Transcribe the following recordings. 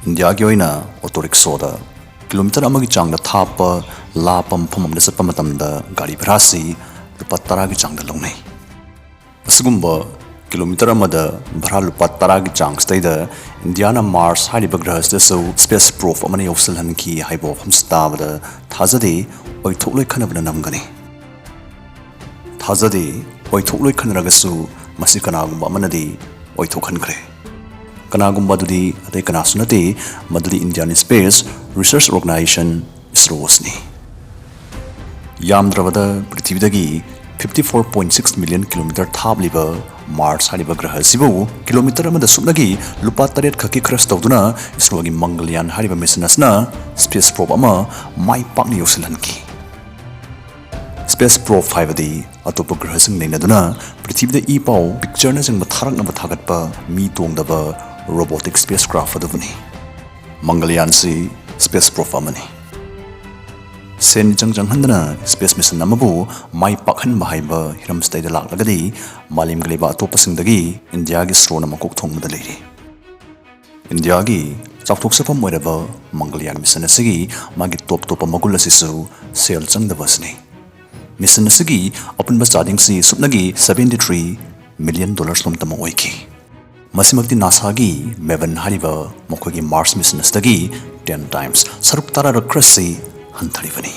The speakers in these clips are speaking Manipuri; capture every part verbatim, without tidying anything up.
ꯏꯟꯗꯤꯌꯥꯒꯤ ꯑꯣꯏꯅ ꯑꯣꯇꯣ ꯔꯤꯛꯁꯣꯗ ꯀꯤꯂꯣꯃꯤꯇꯔ ꯑꯃꯒꯤ ꯆꯥꯡꯗ ꯊꯥꯞꯄ ꯂꯥꯞꯄ ꯃꯐꯝ ꯑꯃꯗ ꯆꯠꯄ ꯃꯇꯝꯗ ꯒꯥꯔꯤ ꯚꯔꯥꯁꯤ ꯂꯨꯄꯥ ꯇꯔꯥꯒꯤ ꯆꯥꯡꯗ ꯂꯧꯅꯩ꯫ ꯑꯁꯤꯒꯨꯝꯕ ꯀꯤꯂꯣꯃꯤꯇꯔ ꯑꯃꯗ ꯚꯔꯥ ꯂꯨꯄꯥ ꯇꯔꯥꯒꯤ ꯆꯥꯡꯁꯤꯗꯩꯗ ꯏꯟꯗꯤꯌꯥꯅ ꯃꯥꯔꯁ ꯍꯥꯏꯔꯤꯕ ꯒ꯭ꯔꯍꯁꯤꯗꯁꯨ ꯁ꯭ꯄꯦꯁ ꯄ꯭ꯔꯣꯕ ꯑꯃꯅ ꯌꯧꯁꯤꯜꯍꯟꯈꯤ ꯍꯥꯏꯕ ꯋꯥꯐꯝꯁꯤ ꯇꯥꯕꯗ ꯊꯥꯖꯗꯦ, ꯑꯣꯏꯊꯣꯛꯂꯣꯏ ꯈꯟꯅꯕꯅ ꯅꯝꯒꯅꯤ꯫ ꯊꯥꯖꯗꯦ, ꯑꯣꯏꯊꯣꯛꯂꯣꯏ ꯈꯟꯅꯔꯒꯁꯨ ꯃꯁꯤ ꯀꯅꯥꯒꯨꯝꯕ ꯑꯃꯅꯗꯤ ꯑꯣꯏꯊꯣꯛꯍꯟꯈ꯭ꯔꯦ꯫ ꯀꯅꯥꯒꯨꯝꯕ ꯑꯗꯨꯗꯤ ꯑꯇꯩ ꯀꯅꯥꯁꯨ ꯅꯠꯇꯦ, ꯃꯗꯨꯗꯤ ꯏꯟꯗꯤꯌꯥꯟ ꯁ꯭ꯄꯦꯁ ꯔꯤꯁꯔꯁ ꯑꯣꯔꯒꯅꯥꯏꯖꯦꯁꯟ, ꯏꯁꯔꯣ ꯑꯁꯤꯅꯤ꯫ ꯌꯥꯝꯗ꯭ꯔꯕꯗ ꯄ꯭ꯔꯤꯊꯤꯕꯤꯗꯒꯤ fifty four point six million kilometer ꯊꯥꯞꯂꯤꯕ ꯃꯥꯔꯁ ꯍꯥꯏꯔꯤꯕ ꯒ꯭ꯔꯍ ꯑꯁꯤꯕꯨ ꯀꯤꯂꯣꯃꯤꯇꯔ ꯑꯃꯗ ꯁꯨꯞꯅꯒꯤ ꯂꯨꯄꯥ ꯇꯔꯦꯠ ꯈꯛꯀꯤ ꯈꯔꯁ ꯇꯧꯗꯨꯅ ꯏꯁꯔꯣꯒꯤ ꯃꯪꯒꯂꯌꯥꯟ ꯍꯥꯏꯔꯤꯕ ꯃꯤꯁꯟ ꯑꯁꯤꯅ ꯁ꯭ꯄꯦꯁ ꯄ꯭ꯔꯣꯕ ꯑꯃ ꯃꯥꯏ ꯄꯥꯛꯅ ꯌꯧꯁꯤꯜꯍꯟꯈꯤ꯫ ꯁ꯭ꯄꯦꯁ ꯄ꯭ꯔꯣꯕ ꯍꯥꯏꯕꯗꯤ ꯑꯇꯣꯞꯄ ꯒ꯭ꯔꯍꯁꯤꯡ ꯅꯩꯅꯗꯨꯅ ꯄ꯭ꯔꯤꯊꯤꯕꯤꯗ ꯏ ꯄꯥꯎ, ꯄꯤꯛꯆꯔꯅꯆꯤꯡꯕ ꯊꯥꯔꯛꯅꯕ ꯊꯥꯒꯠꯄ ꯃꯤ ꯇꯣꯡꯗꯕ ꯔꯣꯕꯣꯇꯤꯛ ꯁ꯭ꯄꯦꯁ ꯀ꯭ꯔꯥꯐ ꯑꯗꯨꯕꯨꯅꯤ꯫ ꯃꯪꯒꯂꯌꯥꯟꯁꯤ ꯁ꯭ꯄꯦꯁ ꯄ꯭ꯔꯣꯕ ꯑꯃꯅꯤ꯫ ꯁꯦꯟ ꯏꯆꯪ ꯆꯪꯍꯟꯗꯅ ꯁ꯭ꯄꯦꯁ ꯃꯤꯁꯟ ꯑꯃꯕꯨ ꯃꯥꯏ ꯄꯥꯛꯍꯟꯕ ꯍꯥꯏꯕ ꯍꯤꯔꯝꯁꯤꯗꯩꯗ ꯂꯥꯛꯂꯒꯗꯤ ꯃꯥꯂꯦꯝꯒꯤ ꯂꯩꯕꯥꯛ ꯑꯇꯣꯞꯄꯁꯤꯡꯗꯒꯤ ꯏꯟꯗꯤꯌꯥꯒꯤ ꯏꯁꯔꯣꯅ ꯃꯀꯣꯛ ꯊꯣꯡꯕꯗ ꯂꯩꯔꯤ꯫ ꯏꯟꯗꯤꯌꯥꯒꯤ ꯆꯥꯎꯊꯣꯛꯆꯐꯝ ꯑꯣꯏꯔꯕ ꯃꯪꯒꯂꯌꯥꯟ ꯃꯤꯁꯟ ꯑꯁꯤꯒꯤ ꯃꯥꯒꯤ ꯇꯣꯞ ꯇꯣꯞꯄ ꯃꯒꯨꯟ ꯑꯁꯤꯁꯨ ꯁꯦꯜ ꯆꯪꯗꯕ ꯑꯁꯤꯅꯤ꯫ ꯃꯤꯁꯟ ꯑꯁꯤꯒꯤ ꯑꯄꯨꯟꯕ ꯆꯥꯗꯤꯡꯁꯤ ꯁꯨꯞꯅꯒꯤ seventy three million dollars ꯂꯣꯝꯇꯃꯛ ꯑꯣꯏꯈꯤ꯫ ꯃꯁꯤꯃꯛꯇꯤ ꯅꯥꯁꯥꯒꯤ ꯃꯦꯕꯟ ꯍꯥꯏꯔꯤꯕ ꯃꯈꯣꯏꯒꯤ ꯃꯥꯔꯁ ꯃꯤꯁꯟ ꯑꯁꯤꯗꯒꯤ ten times, ꯁꯔꯨꯛ ꯇꯔꯥꯔꯛ ꯈꯔꯁꯤ ꯍꯟꯊꯔꯤꯕꯅꯤ꯫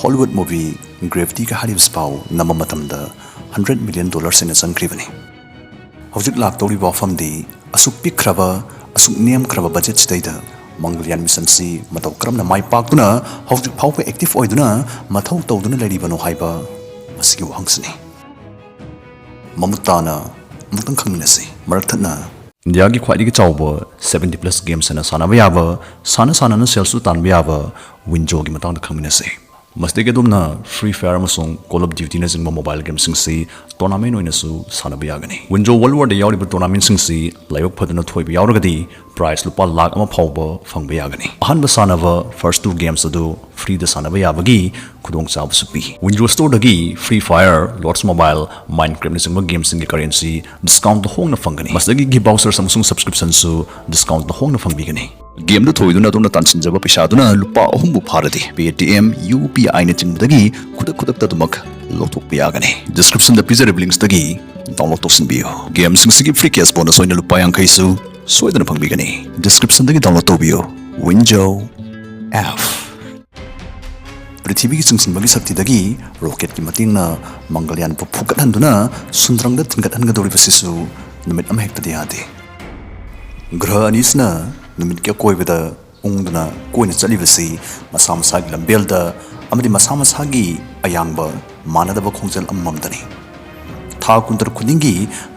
ꯍꯣꯂꯤꯋꯨꯗ ꯃꯨꯚꯤ ꯒ꯭ꯔꯦꯚꯤꯇꯤꯒ ꯍꯥꯏꯔꯤꯕꯁꯤꯐꯥꯎ ꯅꯝꯕ ꯃꯇꯝꯗ hundred million dollars ꯍꯦꯟꯅ ꯆꯪꯈ꯭ꯔꯤꯕꯅꯤ꯫ ꯍꯧꯖꯤꯛ ꯂꯥꯛꯇꯧꯔꯤꯕ ꯋꯥꯐꯝꯗꯤ ꯑꯁꯨꯛ ꯄꯤꯛꯈ꯭ꯔꯕ, ꯑꯁꯨꯛ ꯅꯦꯝꯈ꯭ꯔꯕ ꯕꯖꯦꯠꯁꯤꯗꯩꯗ ꯃꯪꯒꯂꯌꯥꯟ ꯃꯤꯁꯟꯁꯤ ꯃꯇꯧ ꯀꯔꯝꯅ ꯃꯥꯏ ꯄꯥꯛꯇꯨꯅ ꯍꯧꯖꯤꯛ ꯐꯥꯎꯕ ꯑꯦꯛꯇꯤꯚ ꯑꯣꯏꯗꯨꯅ ꯃꯊꯧ ꯇꯧꯗꯨꯅ ꯂꯩꯔꯤꯕꯅꯣ ꯍꯥꯏꯕ ꯃꯁꯤꯒꯤ ꯋꯥꯍꯪꯁꯤꯅꯤ꯫ ꯃꯃꯨꯠ ꯇꯥꯅ ꯑꯃꯨꯛꯇꯪ ꯈꯪꯃꯤꯟꯅꯁꯤ꯫ ꯃꯔꯛ ꯊꯠꯅ ꯏꯟꯗꯤꯌꯥꯒꯤ ꯈ꯭ꯋꯥꯏꯗꯒꯤ ꯆꯥꯎꯕ seventy plus games ꯍꯥꯏꯅ ꯁꯥꯟꯅꯕ ꯌꯥꯕ, ꯁꯥꯟꯅ ꯁꯥꯟꯅꯅ ꯁꯦꯜꯁꯨ ꯇꯥꯟꯕ ꯌꯥꯕ ꯋꯤꯟꯖꯣꯒꯤ ꯃꯇꯥꯡꯗ ꯈꯪꯃꯤꯟꯅꯁꯤ꯫ ꯃꯁꯤꯗꯒꯤ ꯑꯗꯣꯝꯅ Free Fire ꯑꯃꯁꯨꯡ Call of Dutyꯅꯆꯤꯡꯕ ꯃꯣꯕꯥꯏꯜ ꯒꯦꯝꯁꯤꯡꯁꯤ ꯇꯣꯔꯅꯥꯃꯦꯟ ꯑꯣꯏꯅꯁꯨ ꯁꯥꯟꯅꯕ ꯌꯥꯒꯅꯤ꯫ ꯋꯤꯟꯖꯣ ꯋꯥꯔꯜꯗ ꯋꯥꯔꯗ ꯌꯥꯎꯔꯤꯕ ꯇꯣꯔꯅꯥꯃꯦꯟꯁꯤꯡꯁꯤ ꯂꯥꯏꯕꯛ ꯐꯗꯨꯅ ꯊꯣꯏꯕ ꯌꯥꯎꯔꯒꯗꯤ ꯄ꯭ꯔꯥꯏꯖ ꯂꯨꯄꯥ ꯂꯥꯈ ꯑꯃ ꯐꯥꯎꯕ ꯐꯪꯕ ꯌꯥꯒꯅꯤ꯫ ꯑꯍꯥꯟꯕ ꯁꯥꯟꯅꯕ first two games ꯑꯗꯨ ꯐ꯭ꯔꯤꯗ ꯁꯥꯟꯅꯕ ꯌꯥꯕꯒꯤ ꯈꯨꯗꯣꯡꯆꯥꯕꯁꯨ ꯄꯤ꯫ ꯋꯤꯟꯖꯣ ꯁ꯭ꯇꯣꯔꯗꯒꯤ Free Fire, Lords Mobile, Minecraftꯅꯆꯤꯡꯕ ꯒꯦꯝꯁꯤꯡꯒꯤ ꯀꯔꯦꯟꯁꯤ ꯗꯤꯁꯀꯥꯎꯟꯗ ꯍꯣꯡꯅ ꯐꯪꯒꯅꯤ꯫ ꯃꯁꯤꯗꯒꯤ ꯒꯤꯐ ꯚꯥꯎꯆꯔꯁ ꯑꯃꯁꯨꯡ ꯁꯕꯁꯀ꯭ꯔꯤꯞꯁꯟꯁꯨ ꯗꯤꯁꯀꯥꯎꯟꯗ ꯍꯣꯡꯅ ꯐꯪꯕꯤꯒꯅꯤ꯫ Gameꯗ ꯊꯣꯏꯗꯨꯅ ꯑꯗꯣꯝꯅ ꯇꯥꯟꯁꯤꯟꯖꯕ ꯄꯩꯁꯥꯗꯨꯅ ꯂꯨꯄꯥ ꯑꯍꯨꯝꯕꯨ ꯐꯥꯔꯗꯤ Paytm, UPI ꯅꯆꯤꯡꯕꯗꯒꯤ ꯈꯨꯗꯛ ꯈꯨꯗꯛꯇ ꯑꯗꯨꯃꯛ ꯂꯧꯊꯣꯛꯄ ꯌꯥꯒꯅꯤ꯫ Descriptionꯗ ꯄꯤꯖꯔꯤꯕ linksꯇꯒꯤ download ꯇꯧꯁꯤꯟꯕꯤꯌꯨ꯫ Gameꯁꯤꯡꯁꯤꯒꯤ free cash bonus ꯑꯣꯏꯅ ꯂꯨꯄꯥ ꯌꯥꯡꯈꯩꯁꯨ ꯁꯣꯏꯗꯅ ꯐꯪꯕꯤꯒꯅꯤ꯫ Descriptionꯗꯒꯤ download ꯇꯧꯕꯤꯌꯨ꯫ Winjo app꯫ ꯄ꯭ꯔꯤꯊꯤꯕꯤꯒꯤ ꯆꯤꯡꯁꯤꯟꯕꯒꯤ ꯁꯛꯇꯤꯗꯒꯤ rocketꯀꯤ ꯃꯇꯦꯡꯅ ꯃꯪꯒꯜꯌꯥꯟꯕꯨ ꯐꯨꯒꯠꯍꯟꯗꯨꯅ ꯁꯨꯟꯗ꯭ꯔꯪꯗ ꯊꯤꯟꯒꯠꯍꯟꯒꯗꯧꯔꯤꯕꯁꯤꯁꯨ ꯅꯨꯃꯤꯠ ꯑꯃꯍꯦꯛꯇꯗ ꯌꯥꯗꯦ꯫ ꯒ꯭ꯔꯍ ꯑꯅꯤꯁꯤꯅ ꯅꯨꯃꯤꯠꯀꯤ ꯑꯀꯣꯏꯕꯗ ꯎꯪꯗꯨꯅ ꯀꯣꯏꯅ ꯆꯠꯂꯤꯕꯁꯤ ꯃꯁꯥ ꯃꯁꯥꯒꯤ ꯂꯝꯕꯦꯜꯗ ꯑꯃꯗꯤ ꯃꯁꯥ ꯃꯁꯥꯒꯤ ꯑꯌꯥꯡꯕ ꯃꯥꯟꯅꯗꯕ ꯈꯣꯡꯖꯦꯜ ꯑꯃꯃꯝꯗꯅꯤ꯫ ꯊꯥ ꯀꯨꯟꯇꯔꯨꯛ ꯈꯨꯗꯤꯡꯒꯤ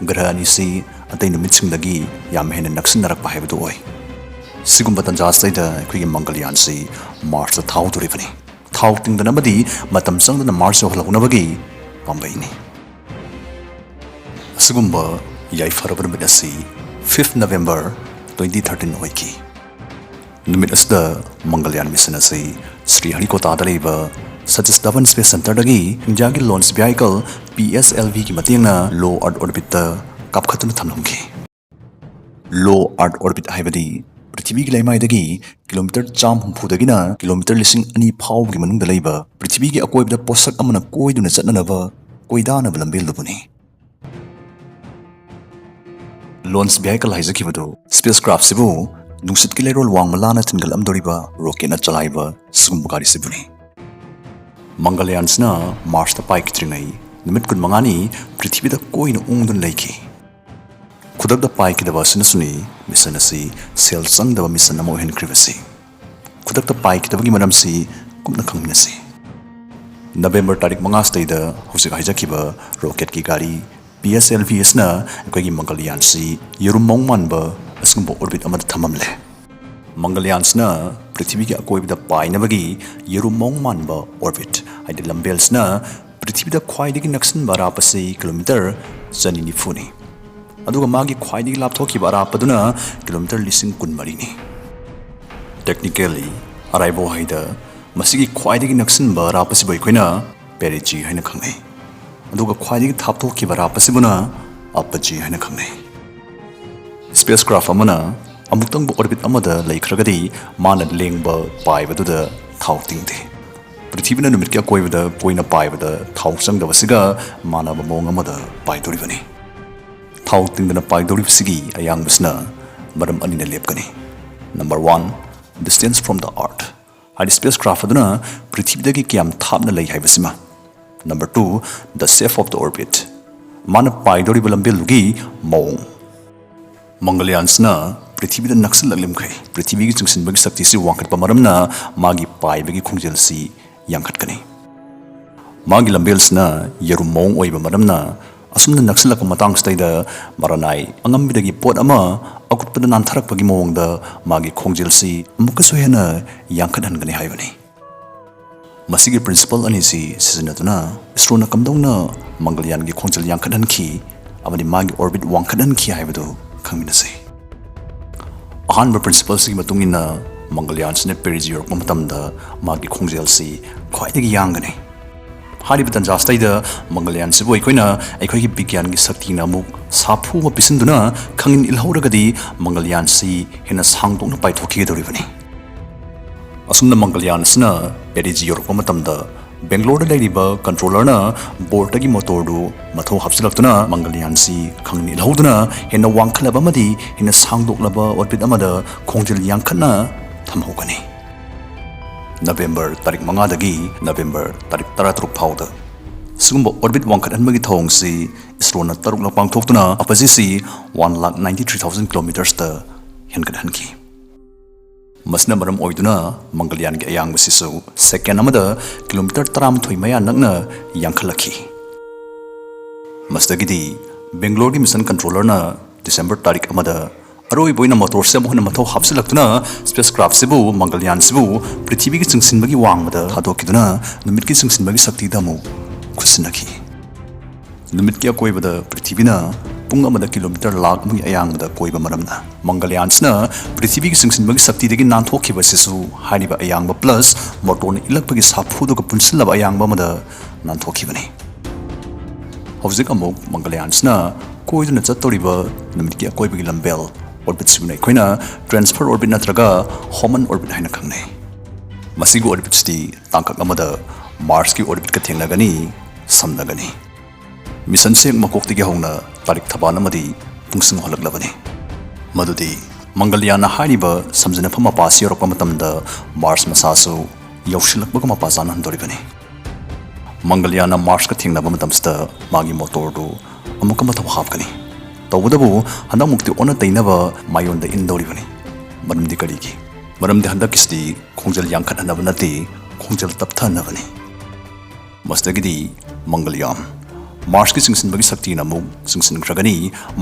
ꯒ꯭ꯔꯍ ꯑꯅꯤꯁꯤ ꯑꯇꯩ ꯅꯨꯃꯤꯠꯁꯤꯡꯗꯒꯤ ꯌꯥꯝ ꯍꯦꯟꯅ ꯅꯛꯁꯤꯟꯅꯔꯛꯄ ꯍꯥꯏꯕꯗꯨ ꯑꯣꯏ꯫ ꯁꯤꯒꯨꯝꯕ ꯇꯟꯖꯥꯁꯤꯗꯩꯗ ꯑꯩꯈꯣꯏꯒꯤ ꯃꯪꯒꯜꯌꯥꯟꯁꯤ Marsꯇ ꯊꯥꯎꯗꯣꯔꯤꯕꯅꯤ꯫ ꯊꯥꯎ ꯇꯤꯡꯗꯅꯕꯗꯤ ꯃꯇꯝ ꯆꯪꯗꯅ Mars ꯌꯧꯍꯜꯍꯧꯅꯕꯒꯤ ꯄꯥꯝꯕꯩꯅꯤ꯫ ꯑꯁꯤꯒꯨꯝꯕ ꯌꯥꯏꯐꯔꯕ ꯅꯨꯃꯤꯠ ꯑꯁꯤ fifth November twenty thirteen ꯑꯣꯏꯈꯤ꯫ ꯅꯨꯃꯤꯠ ꯑꯁꯤꯗ ꯃꯪꯒꯜꯌꯥꯟ mission ꯑꯁꯤ ꯁ꯭ꯔꯤꯍꯔꯤꯀꯣꯇꯥꯗ ꯂꯩꯕ ꯁꯇꯤꯁ ꯙꯋꯟ Space Centreꯗꯒꯤ ꯏꯟꯗꯤꯌꯥꯒꯤ launch vehicle PSLVꯒꯤ ꯃꯇꯦꯡꯅ low earth orbitꯇ ꯀꯥꯞꯈꯠꯇꯨꯅ ꯊꯝꯂꯝꯈꯤ꯫ Low earth orbit ꯍꯥꯏꯕꯗꯤ ꯄ꯭ꯔꯤꯊꯤꯕꯤꯒꯤ ꯂꯩꯃꯥꯏꯗꯒꯤ ꯀꯤꯂꯣꯃꯤꯇꯔ ꯆꯥꯝꯃ ꯍꯨꯝꯐꯨꯗꯒꯤꯅ ꯀꯤꯂꯣꯃꯤꯇꯔ ꯂꯤꯁꯤꯡ ꯑꯅꯤ ꯐꯥꯎꯕꯒꯤ ꯃꯅꯨꯡꯗ ꯂꯩꯕ ꯄ꯭ꯔꯤꯊꯤꯕꯤꯒꯤ ꯑꯀꯣꯏꯕꯗ ꯄꯣꯠꯁꯛ ꯑꯃꯅ ꯀꯣꯏꯗꯨꯅ ꯆꯠꯅꯅꯕ ꯀꯣꯏꯗꯥꯅꯕ ꯂꯝꯕꯦꯜꯗꯨꯕꯨꯅꯤ꯫ Launch vehicle ꯍꯥꯏꯖꯈꯤꯕꯗꯨ spacecraftꯁꯤꯕꯨ ꯅꯨꯡꯁꯤꯠꯀꯤ ꯂꯩꯔꯣꯜ ꯋꯥꯡꯃ ꯂꯥꯟꯅ ꯊꯤꯟꯒꯠꯂꯝꯗꯧꯔꯤꯕ rocketꯅ ꯆꯂꯥꯏꯕ ꯁꯤꯒꯨꯝꯕ ꯒꯥꯔꯤꯁꯤꯕꯨꯅꯤ꯫ ꯃꯪꯒꯜꯌꯥꯟꯁꯤꯅ Marsꯇ ꯄꯥꯏꯈꯤꯗ꯭ꯔꯤꯉꯩ ꯅꯨꯃꯤꯠ ꯀꯨꯟꯃꯉꯥꯅꯤ ꯄ꯭ꯔꯤꯊꯤꯕꯤꯗ ꯀꯣꯏꯅ ꯎꯪꯗꯨꯅ ꯂꯩꯈꯤ꯫ ꯈꯨꯗꯛꯇ ꯄꯥꯏꯈꯤꯗꯕ ꯑꯁꯤꯅꯁꯨꯅꯤ mission ꯑꯁꯤ ꯁꯦꯜ ꯆꯪꯗꯕ mission ꯑꯃ ꯑꯣꯏꯍꯟꯈ꯭ꯔꯤꯕꯁꯤ꯫ ꯈꯨꯗꯛꯇ ꯄꯥꯏꯈꯤꯗꯕꯒꯤ ꯃꯔꯝꯁꯤ ꯀꯨꯞꯅ ꯈꯪꯃꯤꯟꯅꯁꯤ꯫ November ꯇꯥꯔꯤꯛ ꯃꯉꯥꯁꯤꯗꯩꯗ ꯍꯧꯖꯤꯛ ꯍꯥꯏꯖꯈꯤꯕ rocketꯀꯤ ꯒꯥꯔꯤ PSLV ꯑꯁꯤꯅ ꯑꯩꯈꯣꯏꯒꯤ ꯃꯪꯒꯜꯌꯥꯟꯁꯤ ꯌꯦꯔꯨꯝ ꯃꯑꯣꯡ ꯃꯥꯟꯕ ꯑꯁꯤꯒꯨꯝꯕ orbit ꯑꯃꯗ ꯊꯝꯃꯝꯂꯦ꯫ ꯃꯪꯒꯜꯌꯥꯟꯁꯤꯅ ꯄ꯭ꯔꯤꯊꯤꯕꯤꯒꯤ ꯑꯀꯣꯏꯕꯗ ꯄꯥꯏꯅꯕꯒꯤ ꯌꯦꯔꯨꯝ ꯃꯑꯣꯡ ꯃꯥꯟꯕ orbit, ꯍꯥꯏꯗꯤ ꯂꯝꯕꯦꯜꯁꯤꯅ ꯄ꯭ꯔꯤꯊꯤꯕꯤꯗ ꯈ꯭ꯋꯥꯏꯗꯒꯤ ꯅꯛꯁꯤꯟꯕ ꯑꯔꯥꯞꯄꯁꯤ ꯀꯤꯂꯣꯃꯤꯇꯔ ꯆꯅꯤ ꯅꯤꯐꯨꯅꯤ꯫ ꯑꯗꯨꯒ ꯃꯥꯒꯤ ꯈ꯭ꯋꯥꯏꯗꯒꯤ ꯂꯥꯞꯊꯣꯛꯈꯤꯕ ꯑꯔꯥꯞꯄꯗꯨꯅ ꯀꯤꯂꯣꯃꯤꯇꯔ ꯂꯤꯁꯤꯡ ꯀꯨꯟꯃꯔꯤꯅꯤ꯫ Technically, ꯑꯔꯥꯏꯕ ꯋꯥꯍꯩꯗ, ꯃꯁꯤꯒꯤ ꯈ꯭ꯋꯥꯏꯗꯒꯤ ꯅꯛꯁꯤꯟꯕ ꯑꯔꯥꯞꯄꯁꯤꯕꯨ ꯑꯩꯈꯣꯏꯅ perigee ꯍꯥꯏꯅ ꯈꯪꯅꯩ, ꯑꯗꯨꯒ ꯈ꯭ꯋꯥꯏꯗꯒꯤ ꯊꯥꯞꯊꯣꯛꯈꯤꯕ ꯑꯔꯥꯞꯄꯁꯤꯕꯨꯅ apogee ꯍꯥꯏꯅ ꯈꯪꯅꯩ꯫ Spacecraft ꯑꯃꯅ ꯑꯃꯨꯛꯇꯪꯕꯨ ꯑꯣꯔꯕꯤꯠ ꯑꯃꯗ ꯂꯩꯈ꯭ꯔꯒꯗꯤ ꯃꯥꯅ ꯂꯦꯡꯕ ꯄꯥꯏꯕꯗꯨꯗ ꯊꯥꯎ ꯇꯤꯡꯗꯦ꯫ ꯄ꯭ꯔꯤꯊꯤꯕꯤꯅ ꯅꯨꯃꯤꯠꯀꯤ ꯑꯀꯣꯏꯕꯗ ꯀꯣꯏꯅ ꯄꯥꯏꯕꯗ ꯊꯥꯎ ꯆꯪꯗꯕꯁꯤꯒ ꯃꯥꯟꯅꯕ ꯃꯑꯣꯡ ꯑꯃꯗ ꯄꯥꯏꯗꯧꯔꯤꯕꯅꯤ꯫ ꯊꯥꯎ ꯇꯤꯡꯗꯅ ꯄꯥꯏꯗꯧꯔꯤꯕꯁꯤꯒꯤ ꯑꯌꯥꯡꯕꯁꯤꯅ ꯃꯔꯝ ꯑꯅꯤꯅ ꯂꯦꯞꯀꯅꯤ꯫ Number one, distance from the earth, ꯍꯥꯏꯗꯤ ꯁ꯭ꯄꯦꯁ ꯀ꯭ꯔꯥꯐ ꯑꯗꯨꯅ ꯄ꯭ꯔꯤꯊꯤꯕꯤꯗꯒꯤ ꯀꯌꯥꯝ ꯊꯥꯞꯅ ꯂꯩ ꯍꯥꯏꯕꯁꯤꯃ꯫ Number two, the shape of the orbit, ꯃꯥꯅ ꯄꯥꯏꯗꯧꯔꯤꯕ ꯂꯝꯕꯦꯜꯗꯨꯒꯤ ꯃꯑꯣꯡ꯫ ꯃꯪꯒꯂꯌꯥꯟꯁꯤꯅ ꯄ꯭ꯔꯤꯊꯤꯕꯤꯗ ꯅꯛꯁꯤꯜꯂꯛꯂꯤꯃꯈꯩ ꯄ꯭ꯔꯤꯊꯤꯕꯤꯒꯤ ꯆꯤꯡꯁꯤꯟꯕꯒꯤ ꯁꯛꯇꯤꯁꯤ ꯋꯥꯡꯈꯠꯄ ꯃꯔꯝꯅ ꯃꯥꯒꯤ ꯄꯥꯏꯕꯒꯤ ꯈꯣꯡꯖꯦꯜꯁꯤ ꯌꯥꯡꯈꯠꯀꯅꯤ꯫ ꯃꯥꯒꯤ ꯂꯝꯕꯦꯜꯁꯤꯅ ꯌꯦꯔꯨꯝ ꯃꯑꯣꯡ ꯑꯣꯏꯕ ꯃꯔꯝꯅ ꯑꯁꯨꯝꯅ ꯅꯛꯁꯤꯜꯂꯛꯄ ꯃꯇꯥꯡꯁꯤꯗꯩꯗ ꯃꯔꯅꯥꯏ ꯑꯉꯝꯕꯤꯗꯒꯤ ꯄꯣꯠ ꯑꯃ ꯑꯀꯨꯠꯄꯗ ꯅꯥꯟꯊꯔꯛꯄꯒꯤ ꯃꯑꯣꯡꯗ ꯃꯥꯒꯤ ꯈꯣꯡꯖꯦꯜꯁꯤ ꯑꯃꯨꯛꯀꯁꯨ ꯍꯦꯟꯅ ꯌꯥꯡꯈꯠꯍꯟꯒꯅꯤ ꯍꯥꯏꯕꯅꯤ꯫ ꯃꯁꯤꯒꯤ ꯄ꯭ꯔꯤꯟꯁꯤꯄꯜ ꯑꯅꯤꯁꯤ ꯁꯤꯖꯤꯟꯅꯗꯨꯅ ꯏꯁꯔꯣꯅ ꯀꯝꯗꯧꯅ ꯃꯪꯒꯂꯌꯥꯟꯒꯤ ꯈꯣꯡꯖꯦꯜ ꯌꯥꯡꯈꯠꯍꯟꯈꯤ ꯑꯃꯗꯤ ꯃꯥꯒꯤ ꯑꯣꯔꯕꯤꯠ ꯋꯥꯡꯈꯠꯍꯟꯈꯤ ꯍꯥꯏꯕꯗꯨ ꯈꯪꯃꯤꯟꯅꯁꯤ꯫ ꯑꯍꯥꯟꯕ ꯄ꯭ꯔꯤꯟꯁꯤꯄꯜꯁꯤꯒꯤ ꯃꯇꯨꯡ ꯏꯟꯅ ꯃꯪꯒꯂꯌꯥꯟꯁꯤꯅ ꯄꯦꯔꯤꯁ ꯌꯧꯔꯛꯄ ꯃꯇꯝꯗ ꯃꯥꯒꯤ ꯈꯣꯡꯖꯦꯜꯁꯤ ꯈ꯭ꯋꯥꯏꯗꯒꯤ ꯌꯥꯡꯒꯅꯤ꯫ ꯍꯥꯏꯔꯤꯕ ꯇꯥꯟꯖꯥꯁꯤꯗꯩꯗ ꯃꯪꯒꯂꯌꯥꯟꯁꯤꯕꯨ ꯑꯩꯈꯣꯏꯅ ꯑꯩꯈꯣꯏꯒꯤ ꯕꯤꯒ꯭ꯌꯥꯟꯒꯤ ꯁꯛꯇꯤꯅ ꯑꯃꯨꯛ ꯁꯥꯐꯨ ꯑꯃ ꯄꯤꯁꯤꯟꯗꯨꯅ ꯈꯪꯏꯟ ꯏꯜꯍꯧꯔꯒꯗꯤ ꯃꯪꯒꯂꯌꯥꯟꯁꯤ ꯍꯦꯟꯅ ꯁꯥꯡꯗꯣꯛꯅ ꯄꯥꯏꯊꯣꯛꯈꯤꯒꯗꯧꯔꯤꯕꯅꯤ꯫ ꯑꯁꯨꯝꯅ ꯃꯪꯒꯂꯌꯥꯟ ꯑꯁꯤꯅ ꯄꯦꯔꯤꯁ ꯌꯧꯔꯛꯄ ꯃꯇꯝꯗ ꯕꯦꯡꯒ꯭ꯂꯣꯔꯗ ꯂꯩꯔꯤꯕ ꯀꯟꯇ꯭ꯔꯣꯂꯔꯅ ꯕꯣꯔꯗꯇꯒꯤ ꯃꯣꯇꯣꯔꯗꯨ ꯃꯊꯧ ꯍꯥꯞꯆꯤꯜꯂꯛꯇꯨꯅ ꯃꯪꯒꯂꯌꯥꯟꯁꯤ ꯈꯪꯅꯤꯜꯍꯧꯗꯨꯅ ꯍꯦꯟꯅ ꯋꯥꯡꯈꯠꯂꯕ ꯑꯃꯗꯤ ꯍꯦꯟꯅ ꯁꯥꯡꯗꯣꯛꯂꯕ ꯑꯣꯔꯕꯤꯠ ꯑꯃꯗ ꯈꯣꯡꯖꯦꯜ ꯌꯥꯡꯈꯠꯅ ꯊꯝꯍꯧꯒꯅꯤ꯫ ꯅꯕꯦꯝꯕꯔ ꯇꯥꯔꯤꯛ ꯃꯉꯥꯗꯒꯤ ꯅꯕꯦꯝꯕꯔ ꯇꯥꯔꯤꯛ ꯇꯔꯥꯇꯔꯨꯛ ꯐꯥꯎꯗ ꯁꯤꯒꯨꯝꯕ ꯑꯣꯔꯕꯤꯠ ꯋꯥꯡꯈꯠꯍꯟꯕꯒꯤ ꯊꯧꯑꯣꯡꯁꯤ ꯏꯁꯔꯣꯅ ꯇꯔꯨꯛꯂꯛ ꯄꯥꯡꯊꯣꯛꯇꯨꯅ ꯑꯄꯥꯖꯤꯁꯤ one lakh ninety three thousand kilometersꯇ ꯍꯦꯟꯒꯠꯍꯟꯈꯤ꯫ ꯃꯁꯤꯅ ꯃꯔꯝ ꯑꯣꯏꯗꯨꯅ ꯃꯪꯒꯂꯌꯥꯟꯒꯤ ꯑꯌꯥꯡꯕꯁꯤꯁꯨ ꯁꯦꯀꯦꯟ ꯑꯃꯗ ꯀꯤꯂꯣꯃꯤꯇꯔ ꯇꯔꯥꯃꯥꯊꯣꯏ ꯃꯌꯥ ꯅꯛꯅ ꯌꯥꯡꯈꯠꯂꯛꯈꯤ꯫ ꯃꯁꯤꯗꯒꯤꯗꯤ ꯕꯦꯡꯒ꯭ꯂꯣꯔꯒꯤ ꯃꯤꯁꯟ ꯀꯟꯇ꯭ꯔꯣꯂꯔꯅ ꯗꯤꯁꯦꯝꯕꯔ ꯇꯥꯔꯤꯛ ꯑꯃꯗ ꯑꯔꯣꯏꯕ ꯑꯣꯏꯅ ꯃꯣꯇꯣꯔꯁꯤ ꯑꯃꯨꯛ ꯍꯟꯅ ꯃꯊꯧ ꯍꯥꯞꯆꯤꯜꯂꯛꯇꯨꯅ ꯁ꯭ꯄꯦꯁ ꯀ꯭ꯔꯥꯐꯁꯤꯕꯨ ꯃꯪꯒꯂꯌꯥꯟꯁꯤꯕꯨ ꯄ꯭ꯔꯤꯊꯤꯕꯤꯒꯤ ꯆꯤꯡꯁꯤꯟꯕꯒꯤ ꯋꯥꯡꯃꯗ ꯊꯥꯗꯣꯛꯈꯤꯗꯨꯅ ꯅꯨꯃꯤꯠꯀꯤ ꯆꯤꯡꯁꯤꯟꯕꯒꯤ ꯁꯛꯇꯤꯗ ꯑꯃꯨꯛ ꯈꯨꯠꯁꯤꯟꯅꯈꯤ꯫ ꯅꯨꯃꯤꯠꯀꯤ ꯑꯀꯣꯏꯕꯗ ꯄ꯭ꯔꯤꯊꯤꯕꯤꯅ ꯄꯨꯡ ꯑꯃꯗ ꯀꯤꯂꯣꯃꯤꯇꯔ ꯂꯥꯈ ꯑꯃꯒꯤ ꯑꯌꯥꯡꯕꯗ ꯀꯣꯏꯕ ꯃꯔꯝꯅ ꯃꯪꯒꯂꯌꯥꯟꯁꯤꯅ ꯄ꯭ꯔꯤꯊꯤꯕꯤꯒꯤ ꯆꯤꯡꯁꯤꯟꯕꯒꯤ ꯁꯛꯇꯤꯗꯒꯤ ꯅꯥꯟꯊꯣꯛꯈꯤꯕ ꯑꯁꯤꯁꯨ ꯍꯥꯏꯔꯤꯕ ꯑꯌꯥꯡꯕ ꯄ꯭ꯂꯁ ꯃꯣꯇꯣꯔꯅ ꯏꯜꯂꯛꯄꯒꯤ ꯁꯥꯐꯨꯗꯨꯒ ꯄꯨꯟꯁꯤꯜꯂꯕ ꯑꯌꯥꯡꯕ ꯑꯃꯗ ꯅꯥꯟꯊꯣꯛꯈꯤꯕꯅꯤ꯫ ꯍꯧꯖꯤꯛ ꯑꯃꯨꯛ ꯃꯪꯒꯂꯌꯥꯟꯁꯤꯅ ꯀꯣꯏꯗꯨꯅ ꯆꯠꯇꯧꯔꯤꯕ ꯅꯨꯃꯤꯠꯀꯤ ꯑꯀꯣꯏꯕꯒꯤ ꯂꯝꯕꯦꯜ ꯑꯣꯔꯕꯤꯠꯁꯤꯕꯨꯅ ꯑꯩꯈꯣꯏꯅ ꯇ꯭ꯔꯥꯟꯁꯐꯔ ꯑꯣꯔꯕꯤꯠ ꯅꯠꯇ꯭ꯔꯒ ꯍꯣꯃꯟ ꯑꯣꯔꯕꯤꯠ ꯍꯥꯏꯅ ꯈꯪꯅꯩ꯫ ꯃꯁꯤꯒꯤ ꯑꯣꯔꯕꯤꯠꯁꯤꯗꯤ ꯇꯥꯡꯀꯛ ꯑꯃꯗ ꯃꯥꯔꯁꯀꯤ ꯑꯣꯔꯕꯤꯠꯀ ꯊꯦꯡꯅꯒꯅꯤ, ꯁꯝꯅꯒꯅꯤ꯫ ꯃꯤꯁꯟꯁꯦ ꯃꯀꯣꯛꯇꯒꯤ ꯍꯧꯅ ꯇꯥꯔꯤꯛ ꯊꯕꯥꯟ ꯑꯃꯗꯤ ꯄꯨꯡꯁꯤꯡ ꯍꯣꯜꯂꯛꯂꯕꯅꯤ꯫ ꯃꯗꯨꯗꯤ ꯃꯪꯒꯜꯌꯥꯟꯅ ꯍꯥꯏꯔꯤꯕ ꯁꯝꯖꯤꯟꯅꯐꯝ ꯃꯄꯥꯁꯤ ꯌꯧꯔꯛꯄ ꯃꯇꯝꯗ ꯃꯥꯔꯁ ꯃꯁꯥꯁꯨ ꯌꯧꯁꯤꯜꯂꯛꯄꯒ ꯃꯄꯥ ꯆꯥꯟꯅꯍꯟꯗꯣꯔꯤꯕꯅꯤ꯫ ꯃꯪꯒꯜꯌꯥꯟꯅ ꯃꯥꯔꯁꯀ ꯊꯦꯡꯅꯕ ꯃꯇꯝꯁꯤꯗ ꯃꯥꯒꯤ ꯃꯣꯇꯣꯔꯗꯨ ꯑꯃꯨꯛꯀ ꯃꯊꯧ ꯍꯥꯞꯀꯅꯤ꯫ ꯇꯧꯕꯇꯕꯨ ꯍꯟꯗꯛꯃꯨꯛꯇꯤ ꯑꯣꯟꯅ ꯇꯩꯅꯕ ꯃꯥꯏꯌꯣꯟꯗ ꯏꯟꯗꯧꯔꯤꯕꯅꯤ꯫ ꯃꯔꯝꯗꯤ ꯀꯔꯤꯒꯤ? ꯃꯔꯝꯗꯤ ꯍꯟꯗꯛꯀꯤꯁꯤꯗꯤ ꯈꯣꯡꯖꯦꯜ ꯌꯥꯡꯈꯠꯍꯟꯅꯕ ꯅꯠꯇꯦ, ꯈꯣꯡꯖꯦꯜ ꯇꯞꯊꯍꯟꯅꯕꯅꯤ꯫ ꯃꯁꯤꯗꯒꯤꯗꯤ ꯃꯪꯒꯜꯌꯥꯟ ꯃꯥꯔꯁꯀꯤ ꯆꯤꯡꯁꯤꯟꯕꯒꯤ ꯁꯛꯇꯤꯅ ꯑꯃꯨꯛ ꯆꯤꯡꯁꯤꯟꯈ꯭ꯔꯒꯅꯤ,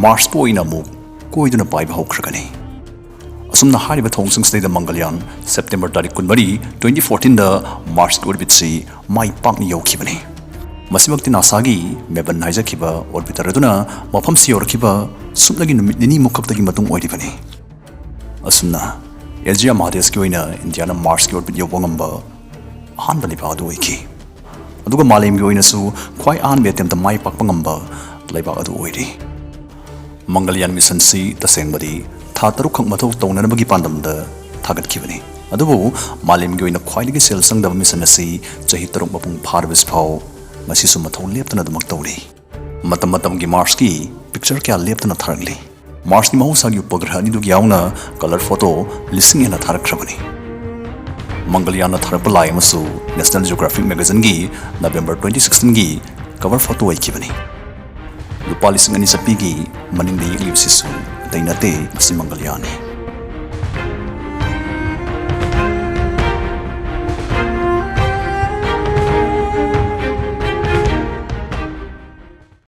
ꯃꯥꯔꯁꯄꯨ ꯑꯣꯏꯅ ꯑꯃꯨꯛ ꯀꯣꯏꯗꯨꯅ ꯄꯥꯏꯕ ꯍꯧꯈ꯭ꯔꯒꯅꯤ꯫ ꯑꯁꯨꯝꯅ ꯍꯥꯏꯔꯤꯕ ꯊꯧꯑꯣꯡꯁꯤꯡꯁꯤꯗꯩꯗ ꯃꯪꯒꯜꯌꯥꯟ ꯁꯦꯞꯇꯦꯝꯕꯔ ꯇꯥꯔꯤꯛ ꯀꯨꯟꯃꯔꯤ, twenty fourteenꯗ ꯃꯥꯔꯁꯀꯤ ꯑꯣꯔꯕꯤꯠꯁꯤ ꯃꯥꯏ ꯄꯥꯛꯅ ꯌꯧꯈꯤꯕꯅꯤ꯫ ꯃꯁꯤꯃꯛꯇꯤ ꯅꯥꯁꯥꯒꯤ ꯃꯦꯕꯟ ꯍꯥꯏꯖꯈꯤꯕ ꯑꯣꯔꯕꯤꯇꯔ ꯑꯗꯨꯅ ꯃꯐꯝꯁꯤ ꯌꯧꯔꯛꯈꯤꯕ ꯁꯨꯞꯅꯒꯤ ꯅꯨꯃꯤꯠ ꯅꯤꯅꯤꯃꯨꯛ ꯈꯛꯇꯒꯤ ꯃꯇꯨꯡ ꯑꯣꯏꯔꯤꯕꯅꯤ꯫ ꯑꯁꯨꯝꯅ ꯑꯦꯖꯤꯌꯥ ꯃꯍꯥꯗꯦꯁꯀꯤ ꯑꯣꯏꯅ ꯏꯟꯗꯤꯌꯥꯅ ꯃꯥꯔꯁꯀꯤ ꯑꯣꯔꯕꯤꯠ ꯌꯧꯕ ꯉꯝꯕ ꯑꯍꯥꯟꯕ ꯂꯩꯕꯥꯛ ꯑꯗꯨ ꯑꯣꯏꯈꯤ꯫ ꯑꯗꯨꯒ ꯃꯥꯂꯦꯝꯒꯤ ꯑꯣꯏꯅꯁꯨ ꯈ꯭ꯋꯥꯏ ꯑꯍꯥꯟꯕ ꯑꯦꯇꯦꯝꯇ ꯃꯥꯏ ꯄꯥꯛꯄ ꯉꯝꯕ ꯂꯩꯕꯥꯛ ꯑꯗꯨ ꯑꯣꯏꯔꯤ꯫ ꯃꯪꯒꯜꯌꯥꯟ ꯃꯤꯁꯟꯁꯤ ꯇꯁꯦꯡꯕꯗꯤ ꯊꯥ ꯇꯔꯨꯛꯈꯛ ꯃꯊꯧ ꯇꯧꯅꯅꯕꯒꯤ ꯄꯥꯟꯗꯝꯗ ꯊꯥꯒꯠꯈꯤꯕꯅꯤ꯫ ꯑꯗꯨꯕꯨ ꯃꯥꯂꯦꯝꯒꯤ ꯑꯣꯏꯅ ꯈ꯭ꯋꯥꯏꯗꯒꯤ ꯁꯦꯜ ꯆꯪꯗꯕ ꯃꯤꯁꯟ ꯑꯁꯤ ꯆꯍꯤ ꯇꯔꯨꯛ ꯃꯄꯨꯡ ꯐꯥꯔꯕꯁꯤꯐꯥꯎ ꯉꯁꯤꯁꯨ ꯃꯊꯧ ꯂꯦꯞꯇꯅ ꯑꯗꯨꯃꯛ ꯇꯧꯔꯤ꯫ ꯃꯇꯝ ꯃꯇꯝꯒꯤ ꯃꯥꯔꯁꯀꯤ ꯄꯤꯛꯆꯔ ꯀꯌꯥ ꯂꯦꯞꯇꯅ ꯊꯥꯔꯛꯂꯤ꯫ ꯃꯥꯔꯁꯀꯤ ꯃꯍꯧꯁꯥꯒꯤ ꯎꯄꯒ꯭ꯔꯍ ꯑꯅꯤꯗꯨꯒꯤ ꯌꯥꯎꯅ ꯀꯂꯔ ꯐꯣꯇꯣ ꯂꯤꯁꯤꯡ ꯍꯦꯟꯅ ꯊꯥꯔꯛꯈ꯭ꯔꯕꯅꯤ꯫ ꯃꯪꯒꯜꯌꯥꯟꯅ ꯊꯥꯔꯛꯄ ꯂꯥꯏ ꯑꯃꯁꯨ National Geographic magazineꯒꯤ November twenty sixteenꯒꯤ cover photo ꯑꯣꯏꯈꯤꯕꯅꯤ꯫ ꯂꯨꯄꯥ ꯂꯤꯁꯤꯡ ꯑꯅꯤ ꯆꯠꯄꯤꯒꯤ ꯃꯅꯤꯡꯗ ꯌꯦꯛꯂꯤꯕꯁꯤꯁꯨ ꯑꯇꯩ ꯅꯠꯇꯦ, ꯃꯁꯤ ꯃꯪꯒꯜꯌꯥꯟꯅꯤ꯫